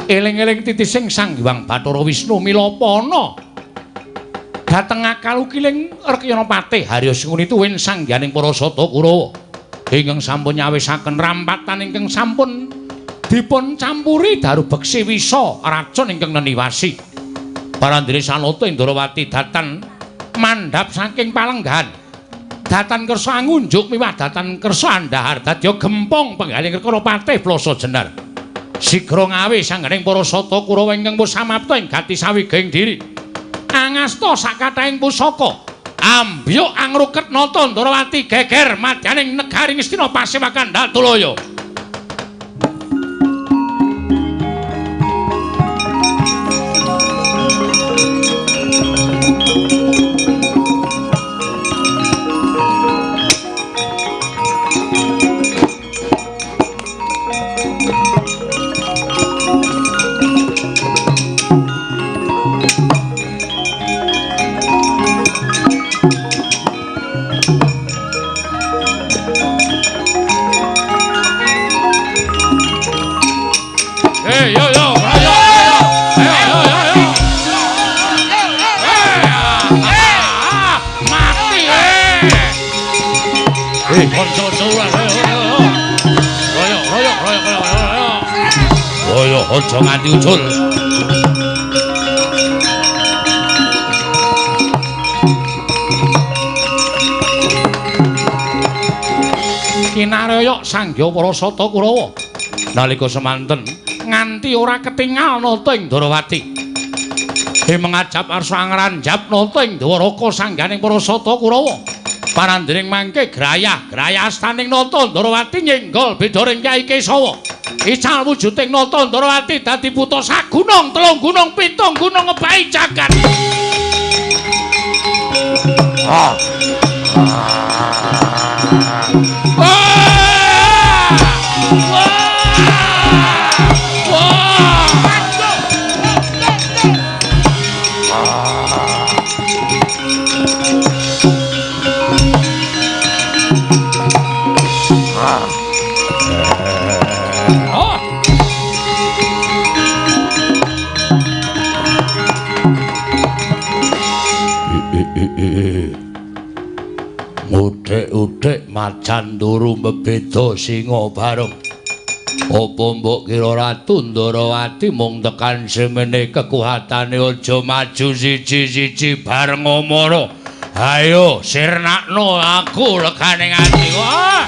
Eling-eling titising Sang Hyang Bathara Wisnu milapana dhateng akal ukiling Rekyana Patih Harya Sengkuni tuwin sangyaning para Sata Kurawa ingkang sampun nyawisaken rampatan ingkang sampun dipun campuri daru beksi wisa racun ingkang neniwasi. Parandene Sanata Indrawati datan mandhap saking palenggahan datan kersa angunjuk miwah datan kersa andhahar dadya gempong penggaling Rekyana Patih Plasa Jenar. Sigra ngawe sangganing para Sata Kurawa ingkang wis samapta ing gati sawiging diri. Angasta sakathahing pusaka ambyuk angruket nata Ndrawati geger madyaning negari Ngastina pasewakan Datulaya. Aja nganti ucul. Kinaraya sangya para Sata Kurawa nalika semanten nganti ora ketingal nata ing Ndrawati. Hemengajap arsa angranjap nata ing Dwaraka sangganing para Sata Kurawa. Parandening mangke grayah-grayah astaning nata Ndrawati nyenggol bedoring Kyai Kesawa. Ical wujuding nata Ndrawati dadi buta sagunung, telung gunung, pitung gunung ngebahi jagat. Ah. Udik-udik macan turu mbebeda singa bareng. Apa mbok kira Ratu Ndrawati mung tekan semene kekuatane aja maju siji-siji bareng omoro. Ayo sirnakno aku legane ati. Wah.